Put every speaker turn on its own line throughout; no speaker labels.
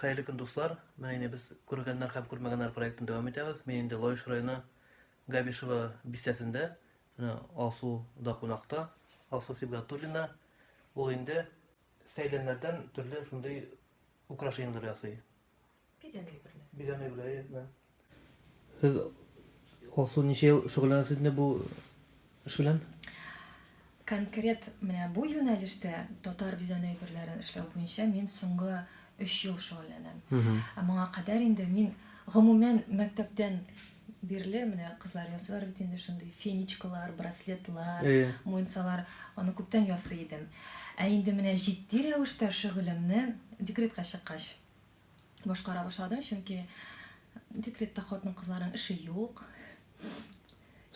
Хәерле көн, дуслар! Менә инде без Күргәннәр һәм күрмәгәннәр проектын дәвам итәбез. Мин инде Лаеш районы Габишево бистәсендә. Менә Алсу да кунакта. Алсу Сибгатуллина. Ул инде сәйләннәрдән төрле шундый украшениеләр ясый.
Бизәнү әйберләре.
Бизәнү әйберләре, да. Сез Алсу ничә ел шөгыльләнәсез инде бу эш белән?
Конкрет менә бу юнәлештә татар бизәнү әйберләрен эшләү буенча мин соңгы өч ел шөгыльләнәм. Ә моңа кадәр инде мин гомумән мәктәптән бирле менә кызлар ясыйлар бит инде шундый фенечкалар, браслетлар, муенсалар, аны күптән ясый идем. Ә инде менә җитди рәвештә шөгылемне декретка чыккач башкара башладым, чөнки декретта хатын-кызларның эше юк.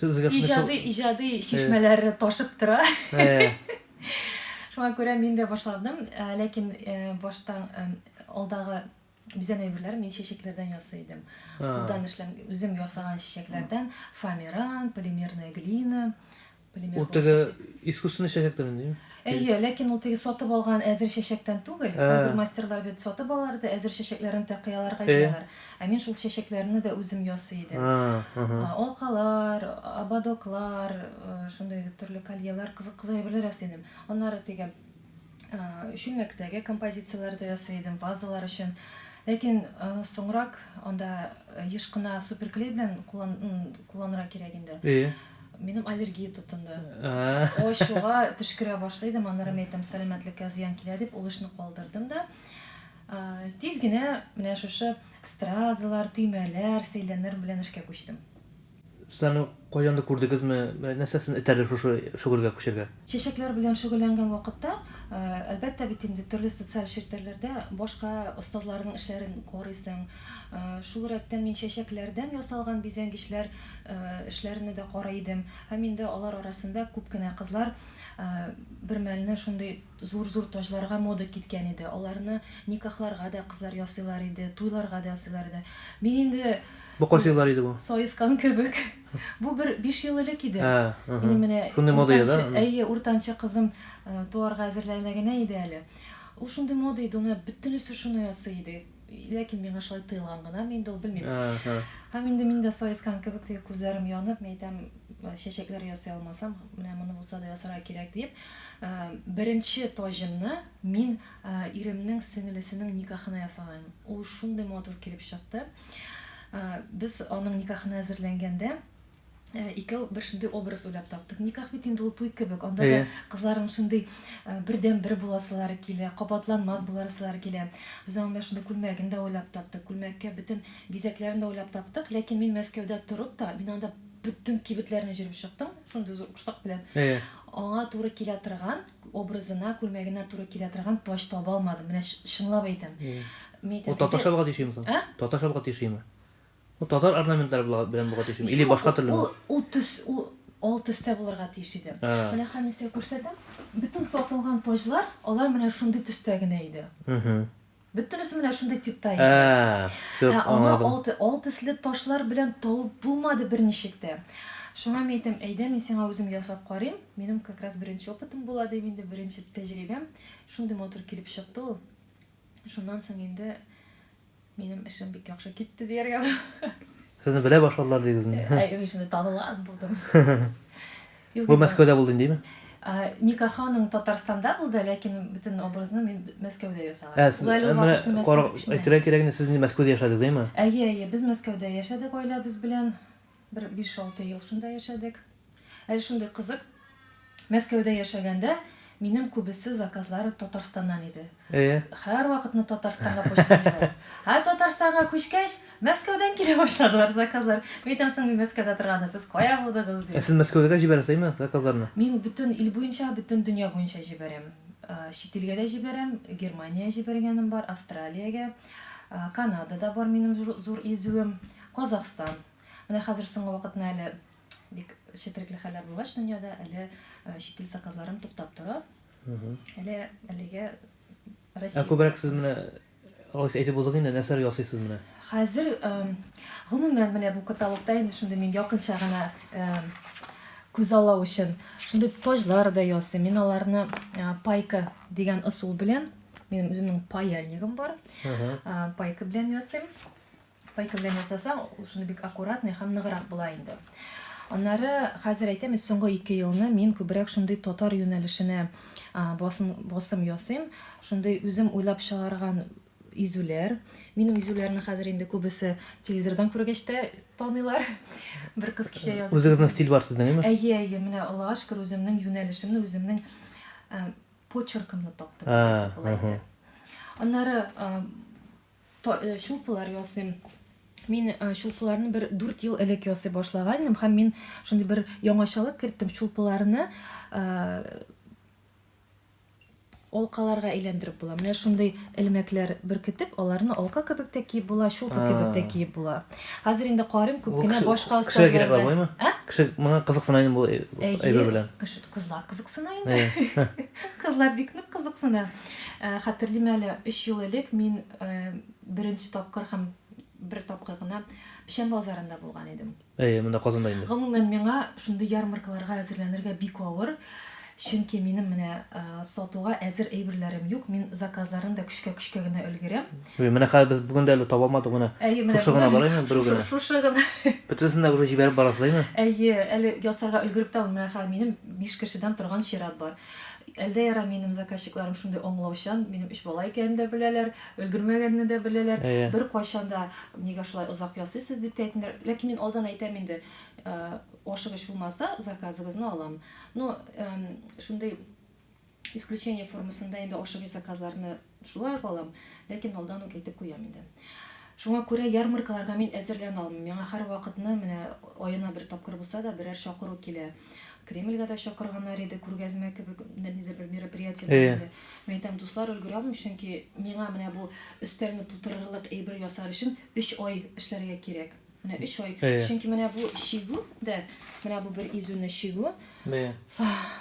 Иҗади, иҗади чишмәләре ташып тора. Шуңа күрә мин дә башладым, э, ләкин э, башта э, алдагы бизәнү әйберләрен мин чәчәкләрдән ясый идем. Кулдан эшләм, үзем ясаган чәчәкләрдән фоамиран, полимерная глина,
Полимер Ул теге искусственный чәчәктер инде, димме?
Әйе, ләкин ул теге сатып алган әзер чәчәктән түгел. Кайбер мастерлар бит сатып алалар да әзер чәчәкләрен тәкыяларга җыялар. Ә мин шул чәчәкләрне дә үзем ясый идем. Алкалар, ободоклар, шундый төрле кольелар, кызык-кызык әйберләр ясый идем. Аннары теге чүлмәктәге композицияләр дә ясый идем, вазалар өчен. Ләкин соңрак анда еш кына суперклей белән кулланырга кирәк инде.
Әйе.
Минем аллергия тотынды. Ачуга төшкерә башлый идем, аннары мин әйтәм, сәламәтлеккә зыян килә дип, ул эшне калдырдым да. Тиз генә менә шушы стразалар, төймәләр, сәйләннәр белән эшкә күчтем.
Сез аны кайчандыр күрдегезме? Менә нәрсәсен этәрде шушы шөгыльгә күчәргә?
Чәчәкләр белән шөгыльләнгән вакытта, әлбәттә бит инде төрле социаль челтәрләрдә башка остазларның эшләрен карыйсың. Шул рәттән мин чәчәкләрдән ясалган бизәнгечләр эшләрне дә карый идем. Һәм инде алар арасында күп кенә кызлар бер мәлне шундый зур-зур таҗларга мода киткән иде. Аларны никахларга да кызлар ясыйлар иде, туйларга да ясыйлар иде. Мин инде
Бу кайсы еллар иде бу?
Саескан кебек. Бу бер 5 ел элек иде.
Ә, ага.
Минем менә
Шундый мода иде,
уртанчы,
да?
әйе, уртанчы кызым туарга әзерләнә генә иде әле. Ул шундый мода иде, ул менә бөтенесе шуны ясый иде. Ләкин миңа шулай тоелган гынамы инде ул, белмим.
Ага.
Һәм инде мин дә саескан кебек теге күзләрем янып, мин әйтәм, чәчәкләр ясый алмасам, менә моны булса да ясарга кирәк диеп, беренче таҗымны мин иремнең сеңелесенең никахына ясаган идем. Ул шундый матур килеп чыкты. Без аның никахына әзерләнгәндә, икәү бер шундый образ уйлап таптык. Никах бит инде ул туй кебек. Анда да кызларның шундый бердәнбер буласылары килә, кабатланмас буласылары килә. Без аның белән шундый күлмәген дә уйлап таптык, күлмәккә бөтен бизәкләрен дә уйлап таптык. Ләкин мин Мәскәүдә торып та, мин анда бөтен кибетләрне йөреп чыктым, шундый зур корсак белән. Аңа туры килә торган, образына, күлмәгенә туры килә торган таҗ таба алмадым. Менә чынлап әйтәм.
Мин әйтәм, Ул татарча булга тиешме соң?
Ә?
Татарча булга тиешме? Ул татар орнаментлары белән булга тиешме? Или башка төрлеме?
Ул, ул төс, ул ал төстә булырга тиеш иде. Менә хәзер мин сезгә күрсәтәм. Бөтен сатылган таҗлар, алар менә шундый төстә генә иде. Бөтенесе менә шундый типта иде.
Ә, всё,
Ә аңа
аңладым.
ал, ал төсле ташлар белән табып булмады берничек тә. Шуңа мин әйтәм, әйдә, мин сиңа үзем ясап карыйм. Минем как раз беренче опытым була дим инде, беренче тәҗрибәм. Шундый матур килеп чыкты ул. Шуннан соң инде Минем эшем бик яхшы китте дияргә була.
Сезне белә башладылар дигезме?
Әй, мин шундый танылган булдым.
Бу Мәскәүдә булды инде, димме?
Никахы аның Татарстанда булды, ләкин бөтен образны мин Мәскәүдә ясаган.
Ә, сез, менә әйтергә кирәк инде, сез инде Мәскәүдә яшәдегез, әйеме?
Әйе, әйе, без Мәскәүдә яшәдек гаиләбез белән. Бер 5-6 ел шунда яшәдек. Әле шундый кызык, Мәскәүдә яшәгәндә минем күбесе заказлары Татарстаннан иде.
Әйе.
Һәрвакытны Татарстанга почта җибәрәм. Ә Татарстанга күчкәч, Мәскәүдән килә башладылар заказлар. Мин әйтәм, соң мин Мәскәүдә торганда сез кая булдыгыз,
дим. Ә сез Мәскәүгә җибәрәсез, әйеме, заказларны?
Мин бөтен ил буенча, бөтен дөнья буенча җибәрәм. Чит илгә дә җибәрәм, Германиягә җибәргәнем бар, Австралиягә, Канадада бар минем зур изүем, Казахстан. Менә хәзер соңгы вакытны әле бик четерекле хәлләр булгач дөньяда, әле чит ил заказларым туктап тора. Әле әлегә
Россия. Ә күбрәк сез менә алайса әйтеп узыгыз инде, нәрсәләр ясыйсыз менә?
Хәзер гомумән менә бу каталогта инде шундый мин якынча гына күзаллау өчен шундый таҗлар да ясыйм. Мин аларны пайка дигән ысул белән. Минем үземнең паяльнигым бар. Пайка белән ясыйм. Пайка белән ясасаң, ул шуны бик аккуратный һәм ныграк була инде. Аннары хәзер әйтәм, соңгы 2 елны мин күбрәк шундый татар юнәлешенә басым, басым ясыйм. Шундый үзем уйлап чыгарган изүләр. Минем изүләрне хәзер инде күбесе телевизордан күргәч тә таныйлар. Бер кыз кичә язып.
Үзегезнең стиль бар сезнең, әйеме?
Әйе, әйе, менә Аллага шөкер, үземнең юнәлешемне, үземнең почеркымны таптым. Ә, Аннары чулпылар ясыйм. Мин чулпыларны бер 4 ел элек ясый башлаган идем һәм мин шундый бер яңачалык керттем. Чулпыларны алкаларга әйләндереп була. Менә шундый элмәкләр беркетеп, аларны алка кебек тә киеп була, чулпы кебек тә киеп була. Хәзер инде карыйм, күп кенә башка
остазлар. Кешегә кирәк булаймы? Ә? Кеше моңа кызыксына инде бу әйбер белән.
Кеше кызлар кызыксына инде. Кызлар бик нык кызыксына. Хәтерлим әле, 3 ел элек мин беренче тапкыр һәм бер тапкыр гына Печән базарында булган идем.
Әйе, монда Казанда инде.
Гомумән, миңа шундый ярмаркаларга әзерләнергә бик авыр, чөнки минем менә сатуга әзер әйберләрем юк, мин заказларны да көчкә-көчкә генә өлгерәм.
Ой, менә хәзер без бүген дә әле таба алмадык менә.
Әйе, менә
Шушы гына бар әйме, берү генә.
Шушы гына.
Бөтенесен дә уже җибәреп барасыз, әйме?
Әйе, әле ясарга өлгереп тә алмыйм. Менә хәзер минем 5 кешедән торган чират бар. Әлдә яра минем заказчикларым шундый аңлаучан, минем өч бала икәнен дә беләләр, өлгермәгәнне дә беләләр.
Әйе.
Беркайчан да нигә шулай озак ясыйсыз дип тә әйтмиләр. Ләкин мин алдан әйтәм инде, ашыгыч булмаса, заказыгызны алам. Ну, шундый исключение формасында инде ашыгыч заказларны шулай ук алам, ләкин алдан ук әйтеп куям инде. Шуңа күрә ярмаркаларга мин әзерләнә алмыйм. Миңа һәрвакытны, менә аена бер тапкыр булса да, берәр чакыру килә. Кремльгә дә чакырганнар иде, күргәзмә кебек ниндидер бер мероприятие бар
Әйе.
иде. Мин әйтәм, дуслар, өлгерә алмыйм, чөнки миңа менә бу өстәлне тутырырлык әйбер ясар өчен өч ай эшләргә кирәк. Менә өч ай.
Әйе.
Чөнки менә бу чигү дә, менә бу бер изүне чигү,
Әйе.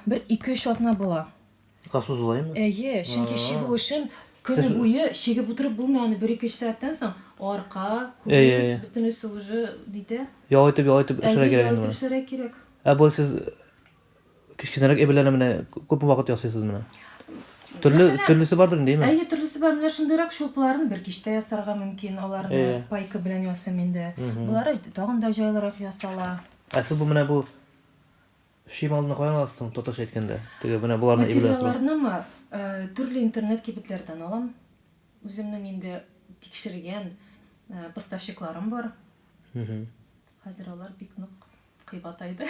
бер ике-өч атна була.
Ка сузылаймы?
Әйе, чөнки чигү эшен көне буе чигеп утырып булмый, аны бер-ике-өч сәгатьтән соң арка, күз, бөтенесе уже нитә.
Ял итеп, ял итеп эшләргә кирәк
инде. Әйе, ял итеп эшләргә кирәк.
Ә бу сез кечкенәрәк әйберләрне менә күпме вакыт ясыйсыз менә? Төрле төрлесе бардыр инде, әйеме?
Әйе, төрлесе бар. Менә шундыйрак чулпыларны бер кичтә ясарга мөмкин, аларны пайка белән ясыйм инде. Болары тагын да җайлырак ясала.
Ә сез бу менә бу Чималны каян аласыз соң, татарча әйткәндә? Теге менә боларны
әйберләр. Материалларнымы? Төрле интернет кибетләрдән алам. Үземнең инде тикшергән поставщикларым бар. Хәзер алар бик нык кыйбатайды.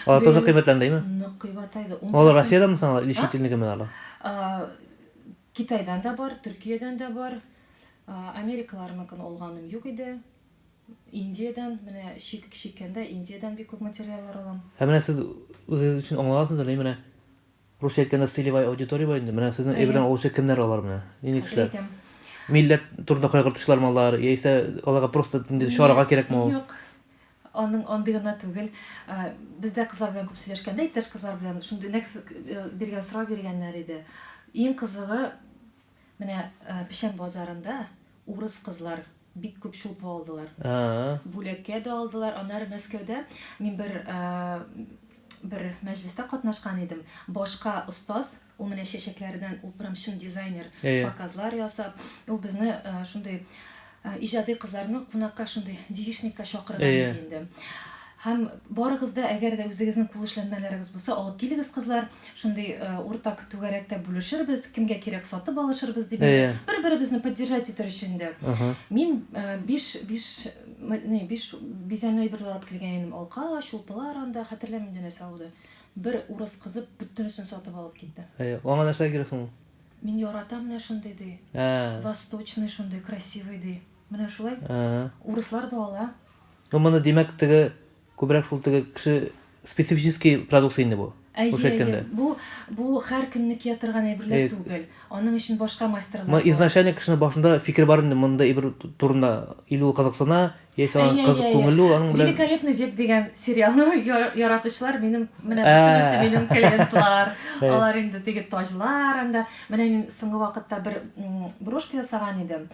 Алар тоже кыйбатланды, әйме?
Нык кыйбатайды.
Алар Россиядәнме соң алар или чит илнекеме алар?
Китайдан да бар, Төркиядән дә бар. Америкаларныкын алганым юк иде. Индиядән, менә чик чиккәндә Индиядән бик күп материаллар алам.
Ә менә сез үзегез өчен аңлагансыздыр, ни менә русча әйткәндә целевая аудитория бар инде. Менә сезнең әйбердән алучы кемнәр алар менә? Нинди кешеләр?
Әйтәм.
Милләт турында кайгыртучылармы алар, яисә аларга просто ниндидер чарага кирәкме ул?
Юк. Аның андый гына түгел. Без дә кызлар белән күп сөйләшкәндә, иптәш кызлар белән шундый нәкъ биргән сорау биргәннәр иде. Иң кызыгы, менә Печән базарында урыс кызлар бик күп чулпы алдылар. Бүләккә дә алдылар. Аннары Мәскәүдә мин бер бер мәҗлестә катнашкан идем. Башка остаз, ул менә чәчәкләрдән, ул прям чын дизайнер, показлар ясап, ул безне шундый иҗади кызларны кунакка шундый девичникка чакырган иде инде. Һәм барыгыз да, әгәр дә үзегезнең кул эшләнмәләрегез булса, алып килегез, кызлар, шундый уртак түгәрәктә бүлешербез, кемгә кирәк сатып алышырбыз дип инде, бер-беребезне поддержать итер өчен инде. Мин биш, биш, не, биш бизәнү әйберләр алып килгән идем, алка, чулпылар анда, хәтерләмим инде нәрсә булды. Бер урыс кызы бөтенесен сатып алып китте.
Әйе, аңа нәрсә кирәк соң ул?
Мин яратам менә шундый, ди. Восточный шундый, красивый, ди. Менә шулай. Урыслар да ала.
Ну, моны, димәк, теге күбрәк шул теге кеше специфический продукция инде бу.
Әйе,
Русча әйткәндә.
әйе. Бу, бу һәр көнне кия торган әйберләр
Әйе.
түгел. Аның өчен башка мастерлар
Моны
бар.
изначально кешенең башында фикер бар инде, монда әйбер турында или ул кызыксына, яисә аның
Әйе,
кызык
әйе, әйе.
күңелле ул аның белән.
Великолепный век дигән сериалны яратучылар минем, менә бөтенесе
Ә.
минем клиентлар.
Әйе.
Алар инде теге таҗлар анда. Менә мин соңгы вакытта бер брошка ясаган идем.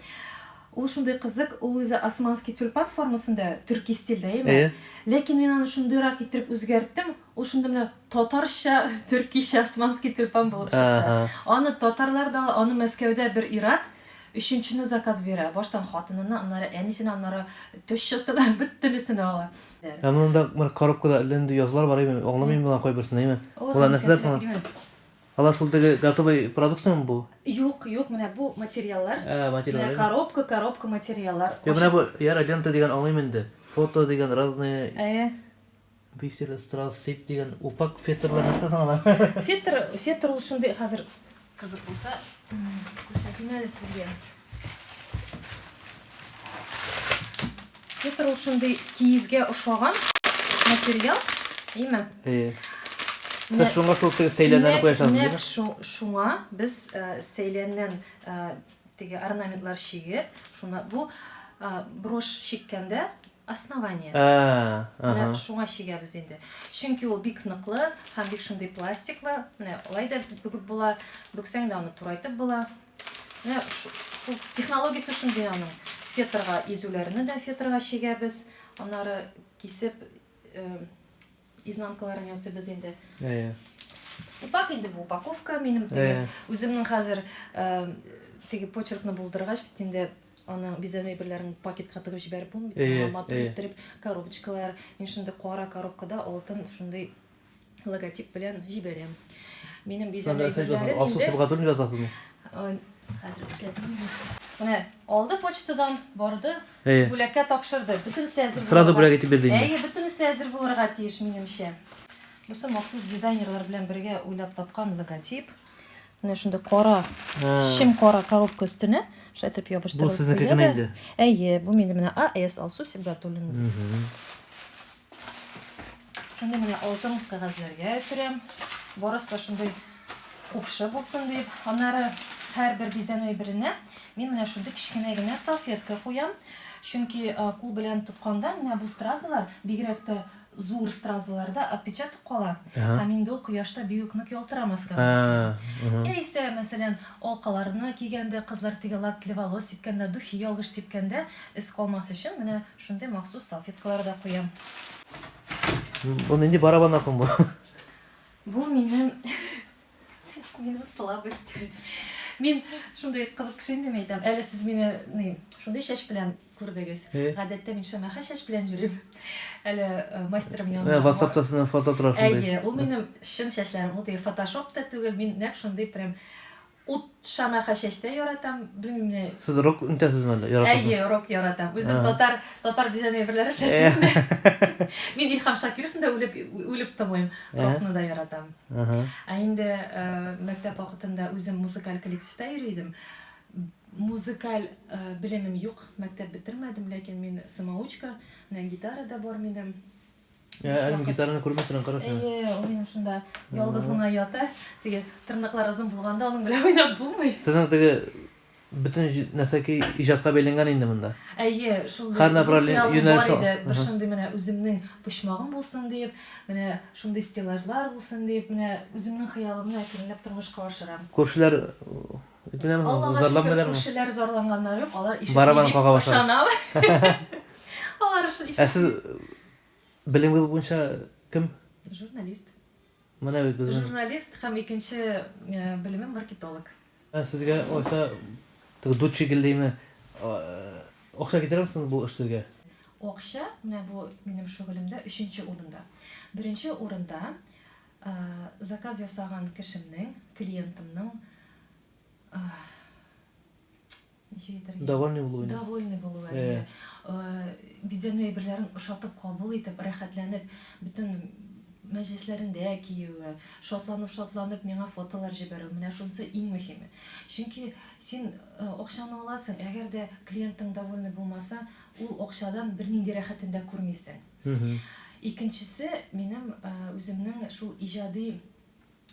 Ул шундый кызык, ул үзе османский тюльпан формасында, төрки стильдә, әйеме?
Әйе.
Ләкин мин аны шундыйрак иттереп үзгәрттем, ул шундый менә татарча, төркичә османский тюльпан булып чыкты.
Ага.
Аны татарлар да ала, аны Мәскәүдә бер ир-ат өченчене заказ бирә. Баштан хатынына, аннары әнисенә, аннары тещасына, бөтенесенә ала.
Ә монда менә коробкада әллә нинди язулар бар, әйеме? Аңламыйм мин кайберсен, әйеме?
Ой,
Болар
мин
нәрсәләр
сиңа
соң?
сөйләп бирим әле.
Алар шул теге готовый продукциямы бу?
Юк, юк, менә бу материаллар.
Ә, материаллар.
Менә коробка, коробка материаллар.
Юк, менә бу яра лента дигән аңлыйм инде. Фото дигән разные.
Әйе.
Бисер, страз, сип дигән упак, фетрлар нәрсә соң алар?
Фетр, фетр ул шундый хәзер кызык булса, күрсәтим әле сезгә. Фетр ул шундый киезгә ошаган материал, әйеме?
Әйе. Сез шуңа шул теге сәйләннәрне куясыз,
Нәкъ шуңа без э, сәйләннән э, теге орнаментлар чигеп, шуны бу э, брошь чиккәндә основание. Менә шуңа чигәбез инде. Чөнки ул бик ныклы һәм бик шундый пластиклы. Менә алай да бөгеп була, бөксәң дә аны турайтып була. Менә шул технологиясе шундый аның. Фетрга изүләрне дә фетрга чигәбез. Аннары кисеп э, изнанкаларын ясыйбыз инде.
Әйе.
Упак инде бу упаковка минем теге үземнең хәзер э, теге почеркны булдыргач бит инде аның бизәнү әйберләрен пакетка тыгып җибәреп булмый бит. Матур иттереп коробочкалар. Мин шундый кара коробкада алтын шундый логотип белән җибәрәм. Минем бизәнү әйберләрен
Алсу Сибгатуллина язасызмы?
Хәзер күрсәтәм. Менә алды почтадан, барды, бүләккә тапшырды. Бөтенесе әзер
булырга. Сразу бүләк итеп бирде инде.
Әйе, бөтенесе әзер булырга тиеш, минемчә. Бусы махсус дизайнерлар белән бергә уйлап тапкан логотип. Менә шундый кара, чем кара коробка өстенә шулай итеп ябыштырылып
Бу сезнеке генә инде.
Әйе, бу минем менә АС Алсу Сибгатуллина. Шундый менә алтын кәгазьләргә төрәм. Барысы да шундый купшы булсын дип. Аннары һәрбер бизәнү әйберенә мин менә шундый кечкенә генә салфетка куям. Чөнки кул белән тотканда менә бу стразалар, бигрәк тә зур стразаларда отпечаток кала. Һәм инде ул кояшта бик үк нык ялтырамаска мөмкин. Яисә, мәсәлән, алкаларны кигәндә, кызлар теге лак для волос сипкәндә, духи ялгыш сипкәндә эз калмас өчен менә Шундый махсус салфеткалар да куям.
Бу нинди барабаннар соң бу?
Бу минем минем слабость. Мин шундый кызык кеше инде, мин әйтәм. Әле сез мине ни, шундый чәч белән күрдегез. Гадәттә мин шәмәхә чәч белән йөрим. Әле э, мастерым янына.
WhatsAppта сезнең фото тора
шундый. Әйе, ул минем чын чәчләрем. Ул теге фотошоп та түгел, мин нәкъ шундый прям Ут шамаха чәчтә яратам, белмим менә.
Сез рок нитәсезме әллә,
яратасызмы? Әйе, рок яратам. Үзем татар, татар бизәнү әйберләре эшләсем дә. Мин Илһам Шакировны да үлеп, үлеп тыңлыйм, рокны да яратам. Ә инде мәктәп вакытында үзем музыкаль коллективта йөри идем. Музыкаль белемем юк, мәктәп бетермәдем, ләкин мин самоучка, менә гитара да бар минем.
Ә, әле мин гитараны күрмәй торам, кара син.
Әйе, ул минем шунда ялгыз гына ята. Теге тырнаклар озын булганда аның белән уйнап булмый.
Сезнең теге бөтен нәрсәки иҗатка бәйләнгән инде монда.
Әйе, шул бер зур хыялым бар иде. Бер шундый менә үземнең почмагым булсын дип, менә шундый стеллажлар булсын дип, менә үземнең хыялымны әкренләп тормышка ашырам.
Күршеләр
Аллага шөкер, күршеләр зарланганнар юк, алар ишетми дип ышанам. Алар
ишетми. Ә сез белемегез буенча кем?
Журналист.
Менә бит безнең.
Журналист һәм икенче белемем маркетолог.
Ә сезгә алайса теге дут шикеллеме акча китерәме соң бу эш сезгә?
Акча менә бу минем шөгылемдә өченче урында. Беренче урында заказ ясаган кешемнең, клиентымның ничек әйтергә?
Довольный булуы.
Довольный булуы, әйе. Бизәнү әйберләрен ошатып кабул итеп, рәхәтләнеп, бөтен мәҗлесләрендә киюе, шатланып-шатланып миңа фотолар җибәрү, менә шунысы иң мөһиме. Чөнки син акчаны аласың, әгәр дә клиентың довольный булмаса, ул акчадан бернинди рәхәтен дә күрмисең. Икенчесе, минем үземнең шул иҗади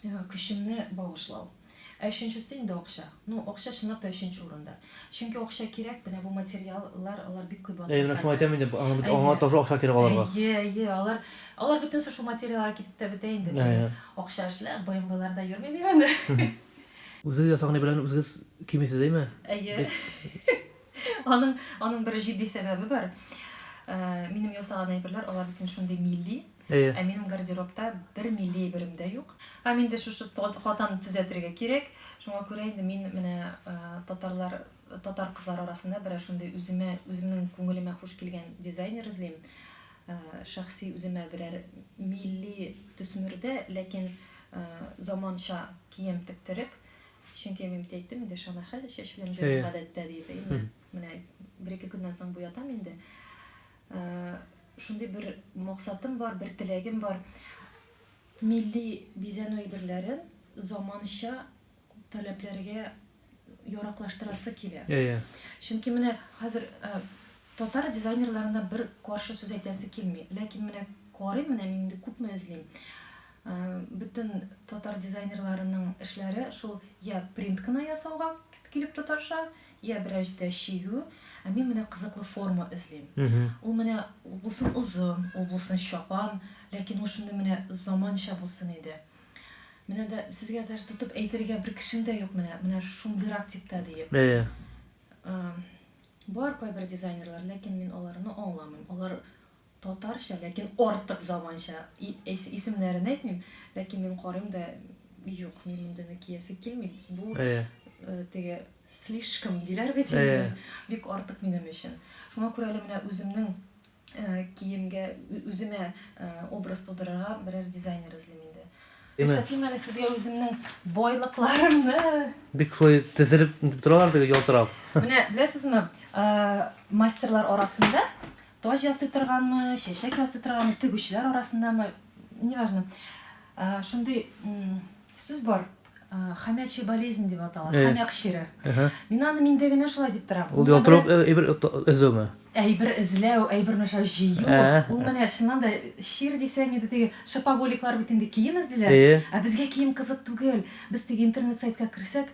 көчемне багышлау. Ә өченчесе инде акча. Ну, акча чынлап та өченче урында. Чөнки акча кирәк, менә бу материаллар, алар бик кыйбатлы
Әйе, менә шуны әйтәм инде, аңа бит аңа тоже акча кирәк аларга.
Әйе, әйе, алар, алар бөтенесе шул материалларга китеп тә бетә инде.
Әйе.
Акча эшлә, БМВларда йөрмим мин анда.
Үзегез ясаган әйберләрне үзегез кимисез, әйме?
Әйе. Аның аның бер җитди сәбәбе бар. Минем ясаган әйберләр, алар бит инде шундый милли.
Әйе.
Ә минем гардеробта бер милли әйберем дә юк. Һәм инде шушы хатаны төзәтергә кирәк. Шуңа күрә инде мин менә татарлар, татар кызлары арасында берәр шундый үземә, үземнең күңелемә хуш килгән дизайнер эзлим. Шәхси үземә берәр милли төсмердә, ләкин заманча кием тектереп, чөнки мин бит әйттем инде, шәмәхә чәч белән җөрим гадәттә диеп, әйеме? Менә бер-ике көннән соң буятам инде. Шундый бер максатым бар, бер теләгем бар. Милли бизәнү әйберләрен заманча таләпләргә яраклаштырасы килә.
Әйе.
Чөнки менә хәзер татар дизайнерларына бер каршы сүз әйтәсе килми. Ләкин менә карыйм, менә мин инде күпме эзлим. Бөтен татар дизайнерларының эшләре шул я принт кына ясауга килеп тоташа, я берәр җирдә чигү. Ә мин менә кызыклы форма эзлим. Ул менә ул булсын озын, ул булсын чапан, ләкин ул шундый менә заманча булсын иде. Менә дә сезгә даже тотып әйтергә бер кешем дә юк менә, менә шундыйрак типта диеп.
Әйе.
Бар кайбер дизайнерлар, ләкин мин аларны аңламыйм. Алар татарча, ләкин артык заманча. Исемнәрен әйтмим, ләкин мин карыйм да, юк, мин мондыйны киясе килми. Бу теге слишком диләр бит инде, бик артык минем өчен. Шуңа күрә әле менә үземнең киемгә, үземә образ тудырырга берәр дизайнер эзлим инде. Күрсәтим әле сезгә үземнең байлыкларымны.
Бик шулай тезелеп торалар теге ялтырап.
Менә беләсезме, мастерлар арасында таҗ ясый торганмы, чәчәк ясый торганмы, тегүчеләр арасындамы, неважно. Шундый сүз бар, хомячья болезнь дип атала, хомяк чире. Мин аны миндә генә шулай дип торам.
Ул ялтырап әйбер эзләүме?
Әйбер эзләү, әйбер менә шулай җыю. Ул менә чыннан да чир дисәң инде теге шопоголиклар бит инде кием эзлиләр. Ә безгә кием кызык түгел. Без теге интернет сайтка керсәк,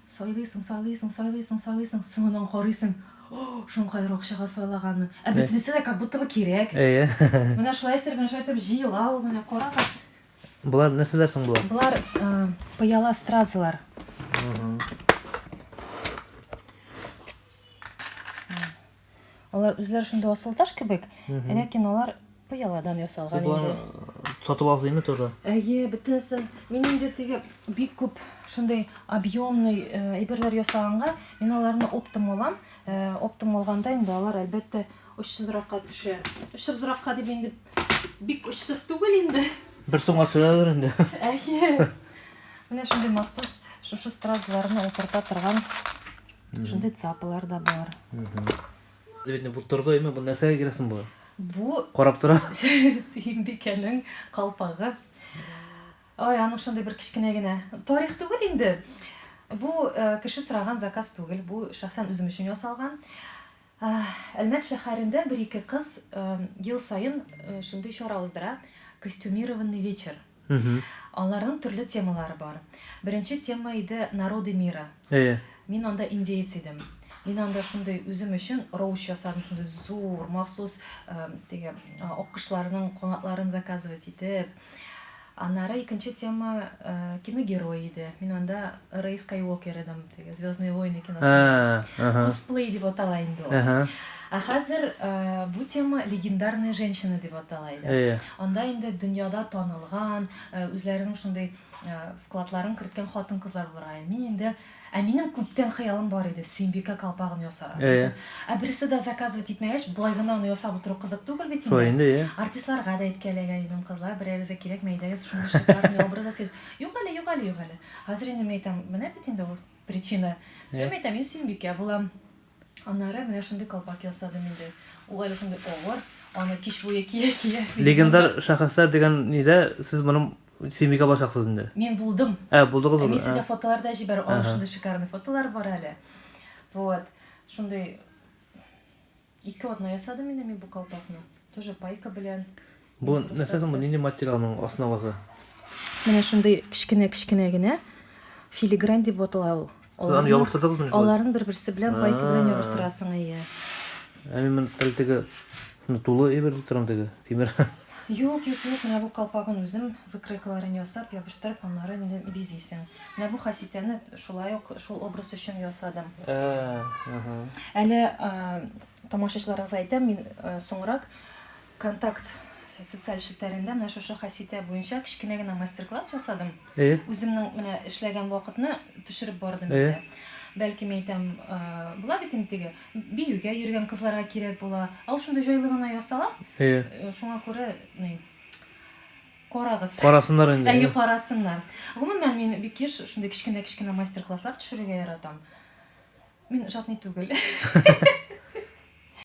сайлыйсың, сайлыйсың, сайлыйсың, сайлыйсың, соңыннан карыйсың, О, шуңкадәр акчага сайлаганмын. Ә бөтенесе дә как будто бы кирәк. Менә шулай итеп, менә шулай итеп җыела ул, менә карагыз.
Болар нәрсәләр соң болар?
Болар пыяла стразалар. Алар үзләре шундый асылташ кебек, ләкин алар пыяладан ясалган инде.
Сатып алсыз инде тоже.
Әйе, бөтенесен. Мин инде теге бик күп шундый объемный әйберләр ясаганга, мин аларны оптом алам. Оптом алганда инде алар, әлбәттә, Очсызракка төшә. Очсызракка дип инде бик очсыз түгел инде.
Бер сумга төшәдер инде.
Әйе. Менә шундый махсус шушы стразларны утырта торган шундый цапалар да бар.
Бит бу торды име, бу нәрсәгә кирәк соң бу?
Бу
карап тора.
Сөембикәнең калпагы. Ой, аның шундый бер кечкенә генә тарих түгел инде. Бу кеше сораган заказ түгел, бу шәхсән үзем өчен ясалган. Әлмәт шәһәрендә бер-ике кыз ел саен шундый чара уздыра, Костюмированный вечер. Аларның төрле темалары бар. Беренче тема иде Народы мира.
Әйе.
Мин анда индеец идем. Мин анда шундый үзем өчен роуч ясадым, шундый зур, махсус теге аккошларның канатларын заказывать итеп. Аннары икенче тема киногерой иде. Мин анда Рэй Скайуокер идем, теге Звездные войны киносында. Косплей дип атала инде ул. Ә хәзер бу тема Легендарные женщины дип атала иде. Анда инде дөньяда танылган, үзләренең шундый вкладларын керткән хатын-кызлар булырга. Мин инде Ә минем күптән хыялым бар иде, Сөембикә колпагын ясарга.
Әйе.
Ә берсе дә заказывать итмәгәч, болай гына аны ясап утыру кызык түгел бит
Шулай инде,
инде. Артистларга да әйткәләгән идем, кызлар, берәрегезгә кирәкме, әйдәгез, шундый шикарный образ ясыйбыз. Юк әле, юк әле, юк әле. Хәзер инде мин әйтәм, менә бит инде ул причина. Всё, мин әйтәм, мин Сөембикә булам. Аннары менә шундый колпак ясадым инде. Ул әле шундый авыр, аны кич буе кия-кия.
Легендар шәхесләр дигән нидә сез моның Сөембикә булачаксыз инде.
Мин булдым.
Ә, булдыгыз
ул. Мин сезгә фотолар да җибәрәм. Аның шундый шикарный фотолар бар әле. Вот. Шундый ике атна ясадым инде мин бу колпакны. Тоже пайка белән.
Бу нәрсә соң бу? Нинди материалның основасы?
Менә шундый кечкенә-кечкенә генә филигрань дип атала ул.
Сез аны ябыштырдыгызмы шулай?
Аларын бер-берсе белән пайка белән ябыштырасың, әйе.
Ә мин моны теге тулы әйбер дип торам теге тимер.
Юк, юк, юк, менә бу колпагын үзем выкройкаларын ясап, ябыштырып, аннары инде бизисең. Менә бу хаситәне шулай ук шул образ өчен ясадым.
Ә, ага.
Әле тамашачыларыгызга әйтәм, мин соңрак Контакт социаль челтәрендә менә шушы хаситә буенча кечкенә генә мастер-класс ясадым.
Әйе.
Үземнең менә эшләгән вакытны төшереп бардым
Әйе.
инде. Бәлки, мин әйтәм, була бит инде теге биюгә йөргән кызларга кирәк була. Ә ул шундый җайлы гына ясала.
Әйе.
Шуңа күрә, ни, карагыз.
Карасыннар инде.
Әйе, карасыннар. Гомумән, мин бик еш шундый кечкенә-кечкенә мастер-класслар төшерергә яратам. Мин жадный түгел.